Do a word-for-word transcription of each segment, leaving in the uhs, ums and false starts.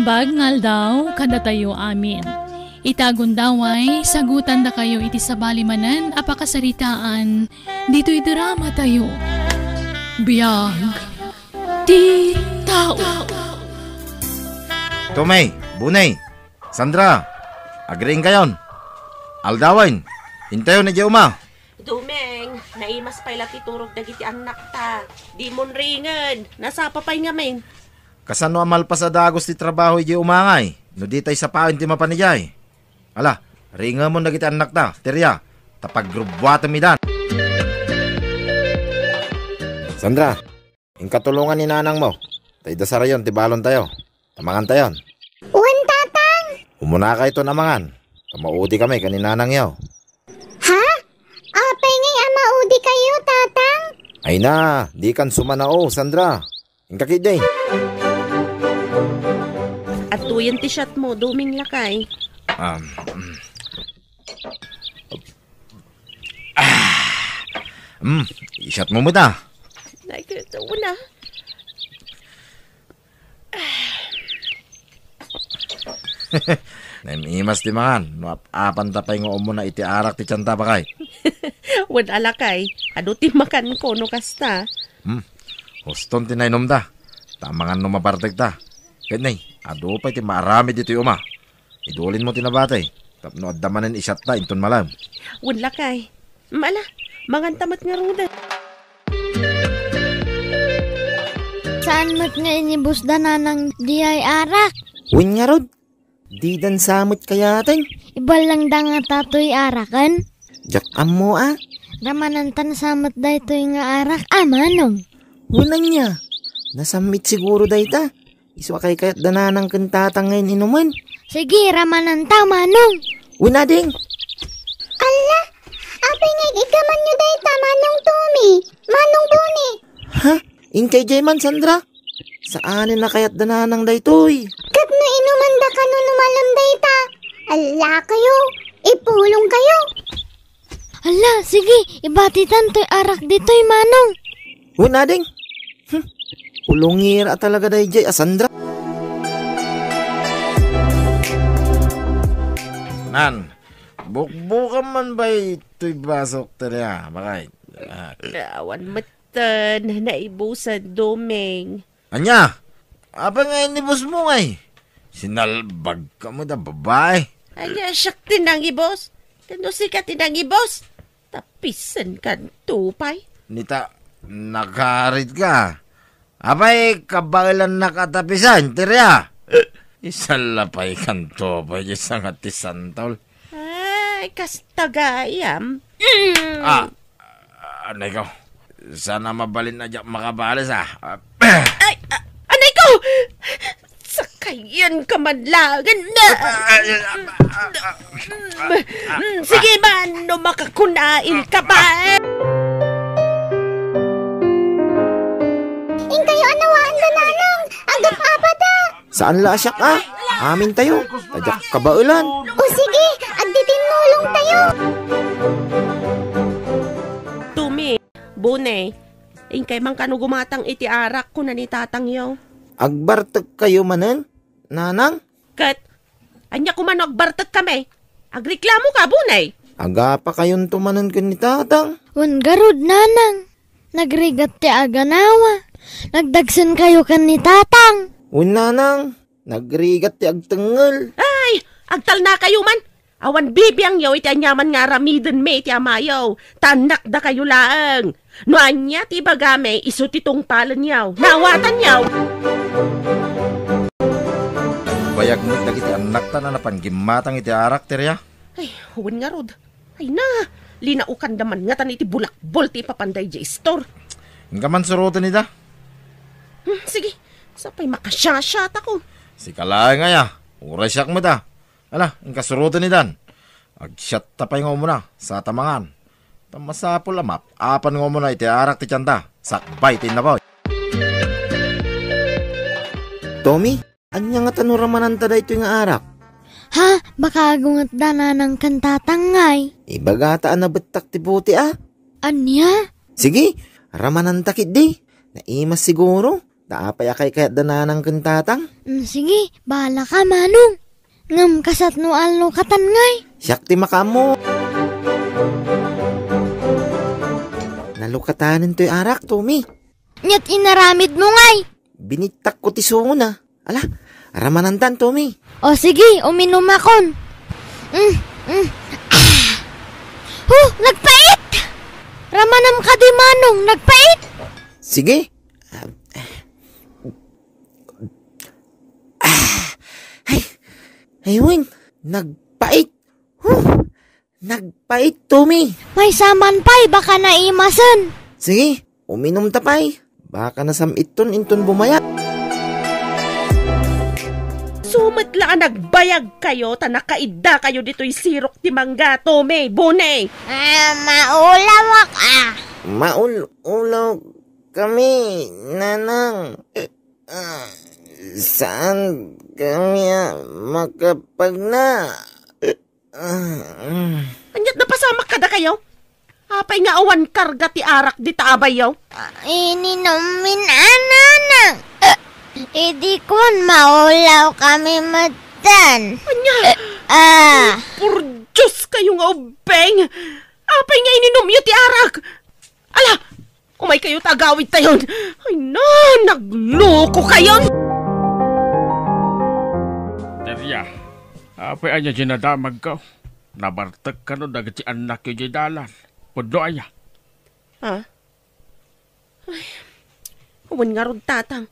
Naimbag nga aldaw kadatayo amin. Ita a gundaway, sagutandakayo iti sabali manen a pakasaritaan ditoy dramatayo. Biag ti tao. Tommy, Bunay, Sandra, agriingkayon. Aldawen, intayon idiay uma. Dumeng, naimas pay la ti turog dagiti annakta. Dimon ringen, nasapa pay ngamin. Kasano a malpas a dagus ti trabaho idiay uma ngay, no ditay sapaen ti mapan idiay? Ala, ringemon dagiti annakta, Teria, ta pagrubbuatem idan. Sandra, inka tulongan ni nanangmo, ta idasarayon ti balontayo. Tamangantayon. Wen, Tatang. Umunakayton a mangan, ta maudikami ken ni nanangyo. Ha? Apay ngay a maudikayo, Tatang? Ay na, dikan sumanao, Sandra. Inka ketdi. Adtoyen ti shot mo, Dumeng lakay. Um, mm. Ah, mm, i-shot mo met a. Nakita ko na. Naim-imas ti mangan, no ap-apanta pay nga umuna iti arak ti tianta, bakay. Wen a lakay, adu ti makanko no kasta. Hmm, huston ti nainumda. Ta mangan no mabartekta. Ket nay, adu pay ti maaramid ditoy uma. Idulin mo ti nabati. Tapno adda manen i-shot ta inton malem. Wen lakay. Mala, manganta met ngaruden. Saan met nga inibusda nanang diay arak? Wen ngarud, didan sa met kayaten. Iballangda ngata toy araken? Diak ammo a. Ramanantan sa met daytoy nga arak a, Manong. Wen ania, nasammit siguro dayta. Isu a kaykayatda nanang ken tatang nga in-inumen. Sige, ramananta, Manong. Wen ading. Alla, apay nga iggamanyo dayta, Manong Tommy, Manong Boni? Ha? Inkay diay man, Sandra? Saanen a kayatda nanang daytoy. Ket no inumanda kano no malem dayta, allakayo, ipulongkayo. Alla, sige, ibatitan toy arak ditoy, Manong. Wen ading. Hmm. Ulongir a talaga daydiay a Sandra. Nan, bukbukan man bay toy basok taria, bakay. Ah. Awan metten, naibusan, Doming. Ania? Apay nga inibus mo ngay? Sinalbag ka mo da, babae. Ania, siak ti nangibus? Kano sika ti nangibus? Tapisen kanto pay. Nita, nakarit ka. Apay, kabaelannak a tapisen, Teria. Isalla pay kanto pay, isang ati santol. Ay, kasta gayam. Mm. Ah, anay ko. Sana mabalin a diak makabalis, ah. Ah, Ay, ah, anay ko! Sakayan ka man laeng na. Ah, ah, ah, ah, ah, ah, Mm, sige man, no makakunail ka pa. Inkayo a nawaan da nanang, agap-apata. Saan la a siak a? Amin tayo. Tadiak kabaelan. O sige, agtitinnulong tayo. Tumi, Bone, inkay man kano gumatang iti arak, kuna ni tatangyo. Agbartek kayo manen, nanang? Ket, ania koma no agbartek kami? Agreklamo ka, Bunay. Agapa kayonto manen ken ni tatang. Wen garud, nanang. Nagrigat ti aganawa. Nagdagsen kayo ken ni tatang. Wen, nanang. Nagrigat ti agtengngel. Ay, agtalna kayo man. Awan bibiangyo iti aniaman nga aramidenmi iti amayo. Ta annak dakayo laeng. No ania ti ibagami, isu ti tungpalenyo. Naawatanyo! Bayag met dagiti annakta a napan gimmatang iti arak, Teria. Ay, wen ngarud. Ay na, linaukanda man ngatan iti bulakbol ti ipapan daydiay istor. Inka man suroten ida. Hmm, sige, sapay makasiasiatako. Sika laeng aya, uray siak met a. Ala, inka suroten idan. Agsiatta pay nga umuna, sa ta mangan. Ta masapul a maap-apan nga umuna iti arak ti tianta, sakbay ti innapoy. Tommy, ania ngata no ramananta daytoy nga arak? Ha? Baka agungetda nanang ken tatang ngay. Ibagata a nabettak ti puti a. Ania? Sige, ramananta ketdi. Naimas siguro. Ta apay a kaykayatda nanang ken tatang? Mm, sige, bahala ka, Manong. Ngem kasat no allo katan ngay? Siak ti makaammo. Nalukatanen toy arak, Tommy. Aniat inaramidmo ngay? Binittakko ti sungona. Ala, ramanantan, Tommy. O sige, uminumakon. Mm, mm. Ah! Huh, nagpait! Ramanam kadi, Manong, nagpait! Sige. Ah, ay, ay, wen, nagpait. Huh, nagpait, Tommy. Maysa man pay, baka naimasen. Sige, uminumta pay. Baka nasam-itton inton bumayag. Sumet la a nagbayag kayo, ta nakaidda kayo ditoy sirok ti mangga, Tommy, Bone. Ah, maulawak, ah. Maul-ulaw kami, Nanang. Ah, saan kami a makapagna? Ah, ah. Aniat napasamak kadakayo? Apay nga awan karga ti arak dita abayyo? Ah, ininummin a, Nanang. Idi kuan, maulaw kami metten. Ania? Ah. Por Dios kayo nga ubbing! Apay nga ininumyo ti arak? Ala! Umay kayo ta agawid tayon. Ay na, nagloko kayon! Daria, apay ania diay nadamagko? Nabartek kano dagiti annakyo diay dalan? Pudno aya? Ha? Ay, wen ngarud, Tatang.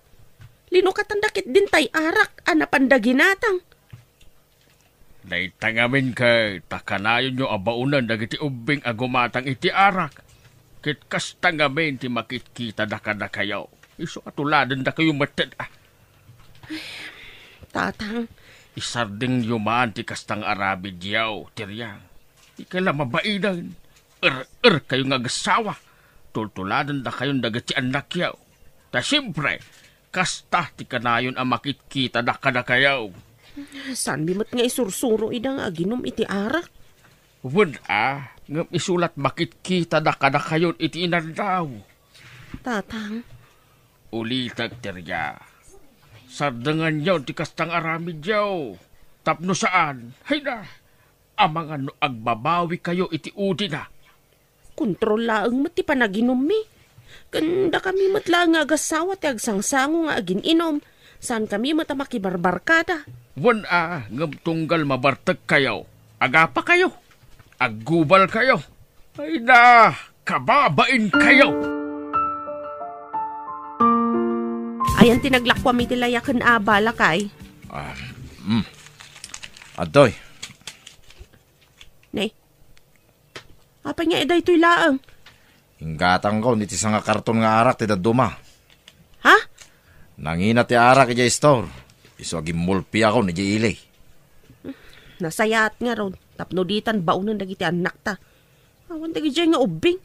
Linukatanda ketdin tay arak a napanda ginatang. Dayta ngamin ket ta kanayonyo a baonen dagiti ubbing a gumatang iti arak. Ket kasta ngamin ti makitkitada kadakayo. Isu a tuladendakayo metten a. Tatang. Isardengyo man ti kasta nga aramidyo, Teriang. Dikay la mabainen. Er-er kayo nga agassawa. Tultuladendakayon dagiti annakyo. Ta siempre, kasta ti kanayon a makitkitada kadakayo. Saanmi met nga isursuro ida nga aginum iti arak? Wen a, ngem isu lat makitkitada kadakayon iti inaldaw. Tatang. Ulitek, Teria. Sardenganyo ti kasta nga aramidyo. Tapno saan, hayna, amangan no agbabawikayo iti udina. Kontrol laeng met ti panaginummi. Ken dakami met laeng nga agassawa ti agsangsango nga agin-inum. Saankami met a makibarbarkada. Wen a, ngem tunggal mabartekkayo, agapakayo, aggubalkayo. Ay na, kababainkayo! Ayan ti naglakuam iti layaken a bala, kay. Ah, mm. Adtoy. Ne? Apay nga daytoy laeng? Inggatangkon iti sanga karton nga arak ti dadduma. Ha? Nangina ti arak idiay store. Isu a gimmulpiakon idiay ili. Nasayaat ngarud, tapno ditan baonen dagiti annakta. Awan dagidiay nga ubbing.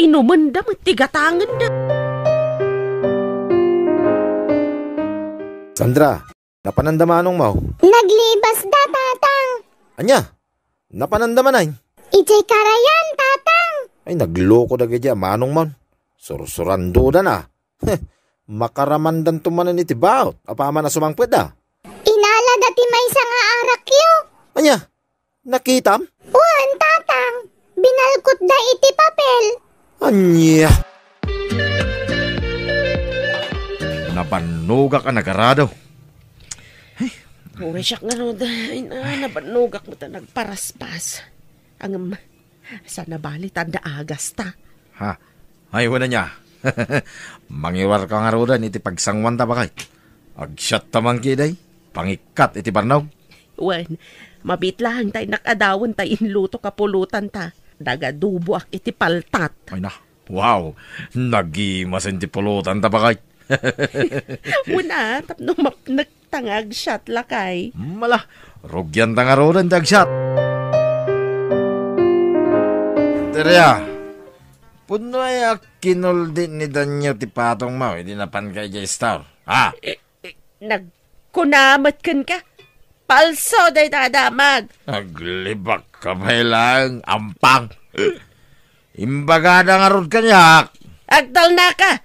Inumenda met ti gatangenda. Sandra, napananda manongmo? Naglibasda, Tatang. Ania? Napananda manen? Idiay karayan, Tatang. Ay, nagloko dagidiay a manongmo. Sursurandoda na. Heh, makaramandanto manen iti baut. Apaman a sumangpetda. Inalada ti maysa nga arakyo. Ania? Nakitam? Wen, Tatang. Binalkotda iti papel. Ania? Nabannogak a nagarado. Ay. Uray siak ngarud. Ay na, nabannogak met a nagparaspas. Ngem, saan a bali ta adda agasta. Ha? Ay, wen ania. Mangiwarka ngaruden iti pagsanguanta, baket. Agsiatta man ketdi. Pangikkat iti barnog. Wen, mabiit laeng ta innak adawen ta inlutok a pulotanta. Nagaduboak iti paltat. Ay na. Wow! Nagimasen ti pulotanta, baket. Wen a, tapno mapnek ta nga agsiat, lakay. Mala, rugianta ngaruden ti agsiat. Teria, pudno aya a kinuldi ni Danyo ti patongmo idi napanka idiay store? Ha? Eh, eh, nagkuna met kenka? Palso dayta a damag. Aglibakka pay laeng, ampang. Imbagada ngarud kaniak. Agtalnaka!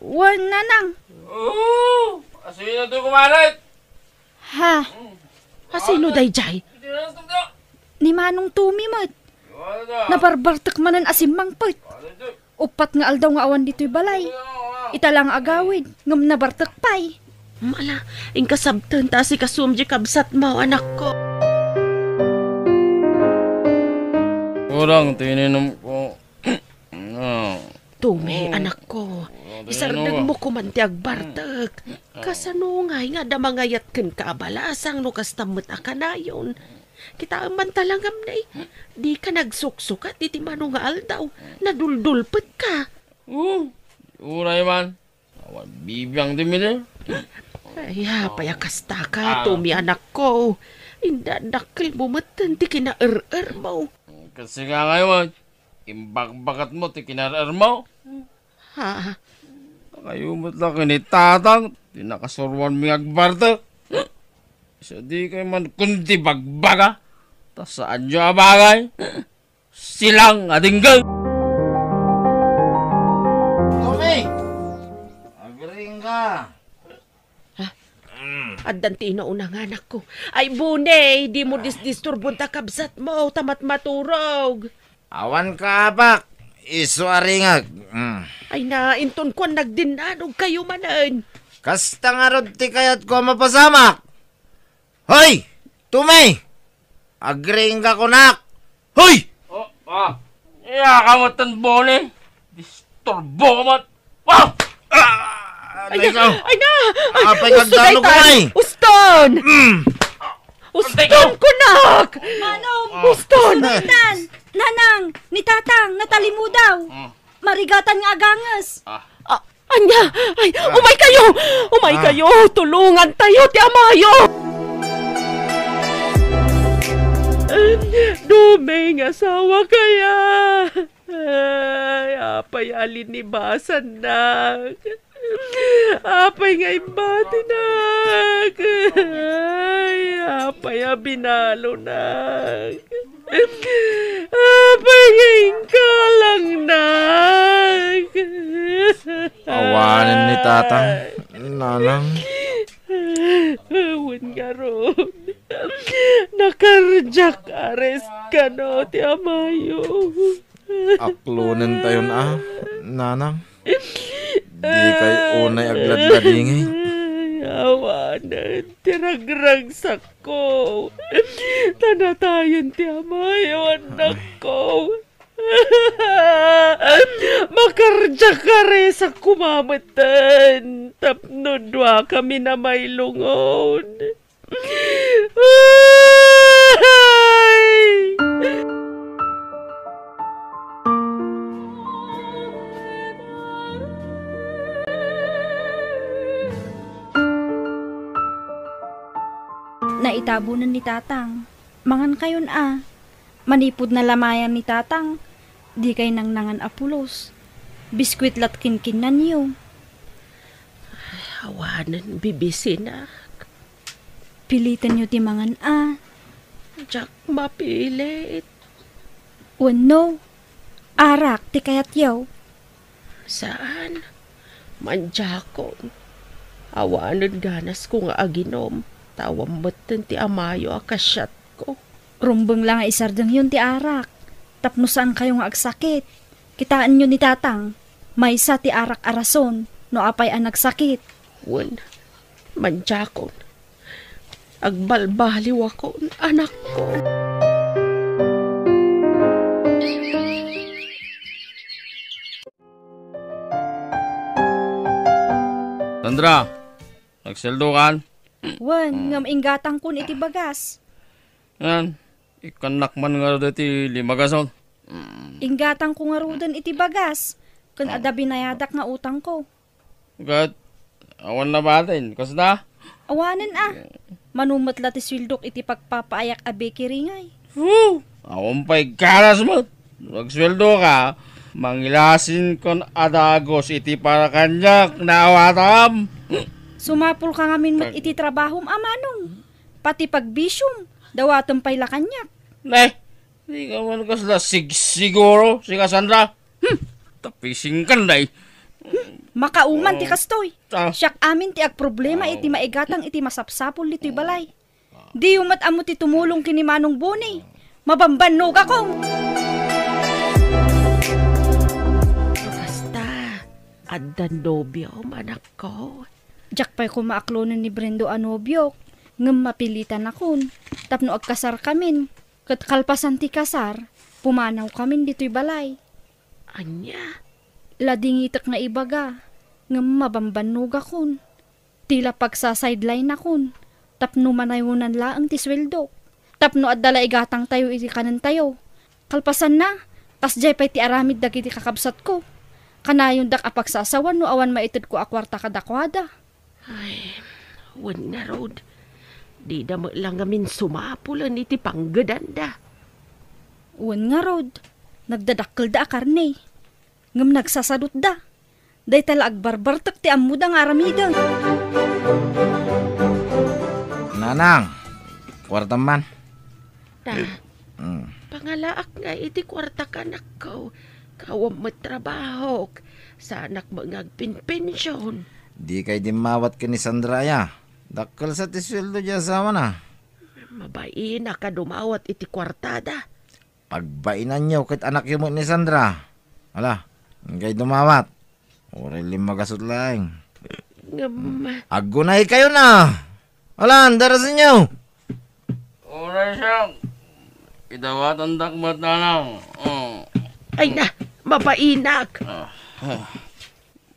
Wen, nanang. Oo, asino to kumaret? Ha? Asino dayjay? Ni Manong Tumi met. Nabarbartek manen a simmangpet. Uppat nga aldaw nga awan ditoy balay. Ita la nga agawid, ngem nabartek pay. Mala, inkasabten ta asikasum di kabsatmo, anakko. Kurang ti ininom ko. Ah. Tumi, oh, anakko. Oh, isardengmo koma ti agbartek. Ah. Kasano ngay nga adda mangayat kenka a balasang no kasta met a kanayon? Kitaem man ta la ngarud, dika nagsuksukat iti mano nga aldaw. Naduldulpetka. Oh, uray man. Awan bibiang ti mili. Ay, apay a kastaka, ah, Tumi, anakko. Inda dakkelmo metten ti kinaer-ermo. Kasi nga ngayon, imbakbakatmo ti kinaer-ermo. Ha? Kayo met la ken ni Tatang, ti nakasuruanmi nga agbartek. Sa di kayo man kundi bagbaga, ta saanyo a bagay. Silang a dinggen. Tumi! Agring ka! Ha? Mm. Addan ti inauna nga anakko. Ay, Buni, dimo disdisturbon ta kabsatmo, ta matmaturog. Awan kaabak, isu a ringag. Mm. Ay na, inton kuan nagdinnanog kayo manen. Kasta ngarud ti kayatko a mapasamak. Hoy! Tumi! Agring ka kunak! Hoy! Oh, ah. Iya ka mo tan Boni. Disturbo ka mo. Ah! Ah! Ay, ay na! Ay, apay nga agdano ko, ay! Uston! Mm. Uston, kunak! Manong! Uston! Uston! Nanang, ni Tatang, natalimudaw. Mm. Marigatan nga aganges. Ah. Ah, ania? Ay, ah, umay kayo! Umay, ah, kayo! Tulungan tayo ti amayo! Dumeng asawa kaya! Ay, apay a linibasannak? Apay nga imbatinak? Ay, apay a binalonak? Apay nga inkalangnak? Awanen ni Tatang, Nanang. Awan ngarud. Na-cardiac arrest kano ti amayo. Aklonentayon a, Nanang. Dikay unay agladladingit. Awanen ti ragragsakko. Ta natayen ti amayo, annakko. Ma-cardiac arrest-ak koma metten tapno duakami a mailungon. Ay! Naitabonen ni Tatang. Mangankayon a. Manipud nalamayan ni Tatang, dikay nangnangan a pulos. Biskuit la't kinkinnanyo. Awanen bibisinak. Pilitenyo ti mangan a. Diak mapilit. Wenno, arak ti kayatyo. Saan? Mandiakon. Awanen ganasko nga aginom, ta awan metten ti amayo a kasiatko. Rumbeng la nga isardengyon ti arak, tapno saankayo nga agsakit. Kitaenyo ni Tatang, maysa ti arak a rason no apay a nagsakit. Wen, mandiakon. Agbalbaliwakon, anakko. Sandra, nagsueldokan? Wen, ngem inggatangkon iti bagas. Ngan, ikkannak man ngarud iti lima gasut. Inggatangko ngaruden iti bagas, ken adda binayadak nga utangko. Ket, awan nabatin, kasta? Awanen a. Mano met la ti sueldok iti pagpapaayak a bakery ngay. Hu! Awan pay ganas met. Agsueldoka, mangilasinkon a dagus iti para kaniak, naawatam. Sumapulka ngamin met iti trabahom a, Manong. Pati pagbisiom, dawatem pay la kaniak. Ne, dika man kasla sigsiguro, sika Sandra. Hmm, tapisingkan, day. Makauman ti kastoy. Ah. Siak amin ti agproblema iti maigatang iti masapsapul ditoy balay. Diyo met ammo ti tumulong ken ni Manong Boni. Mabambannogakon. Kasta, addan nobiom, anakko? Diak pay koma aklonen ni Brendo a nobiok, ngem mapilitanakon tapno agkasarkamin. Ket kalpasan ti kasar, pumanawkamin ditoy balay. Ania? Ladingitek nga ibaga, ngem mabambannogakon. Ti la pagsasidelinekon tapno manayonan laeng ti sueldok, tapno adda la igatangtayo iti kanentayo. Kalpasanna, kasdiay pay ti aramid dagiti kakabsatko. Kanayondak a pagsasawan no awan maitedko a kuarta kadakuada. Ay, wen ngarud, dida met la ngamin sumapulen iti panggedanda. Wen ngarud, nagdadakkelda a karne, ngem nagsasadutda. Dayta la agbarbartek ti ammoda nga aramiden. Nanang, kuartam man. Ta, Mm. pangalaak nga iti kuartak, anakko. Awan met trabahok. Saanak met nga agpenpension. Dikay dimmawat ken ni Sandra aya? Dakkel sa ti sueldo ti asawana. Mabainak a dumawat iti kuartada. Pagbainanyo ket anakyo met ni Sandra. Ala, inkay dumawat. Uray limmagasut laeng. Ngem, aggunaykayon a. Ala, darasenyo. Uray siak. Idawatandak met, nanang. Oh. Ay na, mabainak. Ah, ah.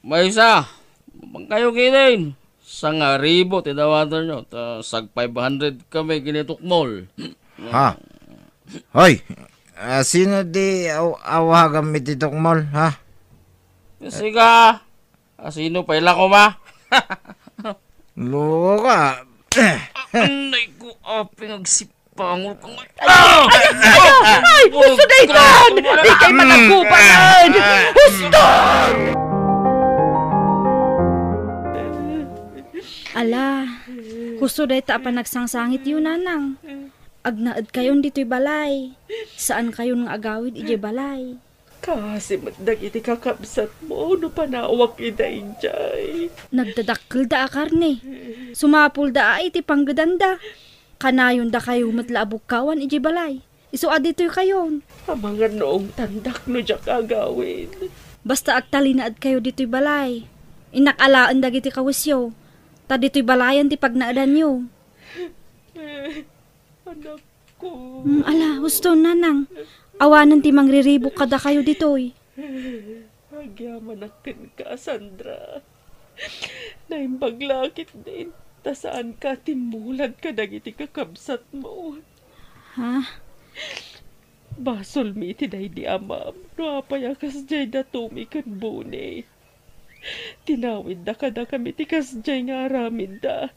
Maysa, mapangkayo ketdin. Sangaribu ti dawatanyo, ta sag-five hundred kami ken ni Tukmol. Ha? Hoy, ah, sino ti aw-, awagam iti Tukmol, ha? Sika, a sino pay la koma? Loko ka. Anay ko, aping agsip- Pangul ko nga. Ay! Ay! Ay! Ay! Husto daytan! Dikay managkupanan! Husto! Ala, husto dayta a panagsangsangityo, nanang. Agnaedkayon ditoy balay. Saankayon nga agawid idiay balay. Kaasi met dagiti kakabsatmo no panawak ida idiay. Nagdadakkelda a karne. Sumapulda a iti panggedanda. Kanayondakayo met la a bukkawan idiay balay. Isu a ditoykayon. Amangan no ungtandak no diak agawid. Basta agtalinaedkayo ditoy balay. Innak alaen dagiti kawisyo. Ta ditoy balayen ti pagnaedanyo. Anak ko. Mm, ala, husto, nanang. Awanen ti mangriribuk kadakayo ditoy. Agyamanak kenka, Sandra. Naimbag la ketdin, ta saanka a timmulad kadagiti kakabsatmo. Ha? Basolmi iti daydi amam, no apay a kasdiay da Tommy ken Boni. Tinawidda kadakami ti kasdiay nga aramidda.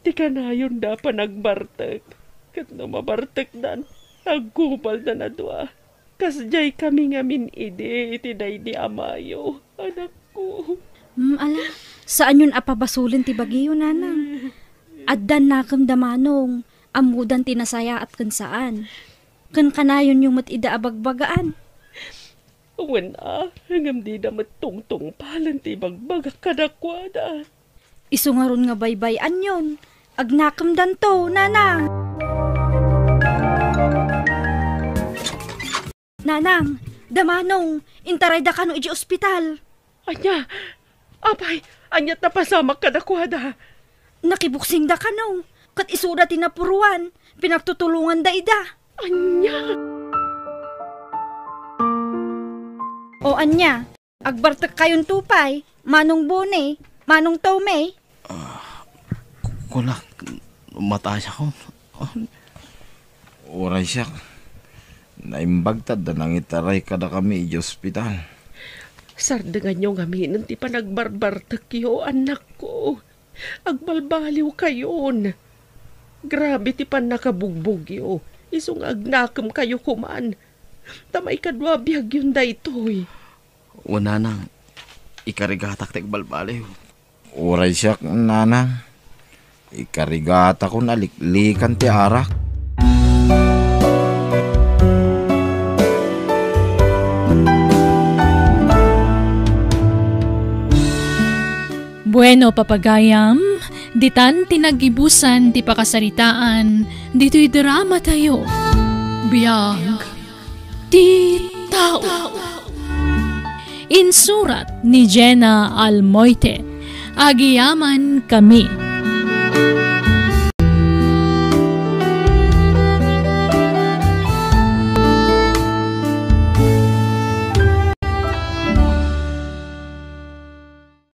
Ti kanayonda a panagbartek. Ket no mabartekdan, agkubaldan a dua. Kasdiay kami ngamin idi iti daydi amayo, anakko. Mm, ala, saanyon a pabasolen ti bagiyo, nanang. Addan nakem da Manong, ammodan ti nasayaat ken saan. Ken kanayonyo met ida a bagbagaan. Wen a, ngem dida met tungtungpalen ti ibagbagak kadakuada. Isu ngarud nga baybay-anyon, agnakemdanto, nanang. Nanang, da Manong, intarayda kano idiay ospital. Ania? Apay, ania't napasamak kadakuada? Nakibuksingda kano, ket isuda ti napuruan, pinagtutulonganda ida. Ania? O ania, agbartekkayonto pay, Manong Boni, Manong Tommy? Ah, kunak, matayakon. Uray siak, naimbag ta adda nangitaray kadakami idiay ospital. Sardenganyo ngaminen ti panagbarbartekyo, annakko. Agbalbaliwkayon. Grabe ti pannakabugbogyo. Isu nga agnakemkayo koman. Ta maikadua a biagyon daytoy. O, nanang, ikarigatak ti agbalbaliw. Uray siak, nanang. Ikarigatakon a liklikan ti arak. Bueno, papagayam, ditan ti naggibusan ti pakasaritaan ditoy drama tayo. Biag ti tao. Insurat ni Jenna Almoite. Agiyaman kami.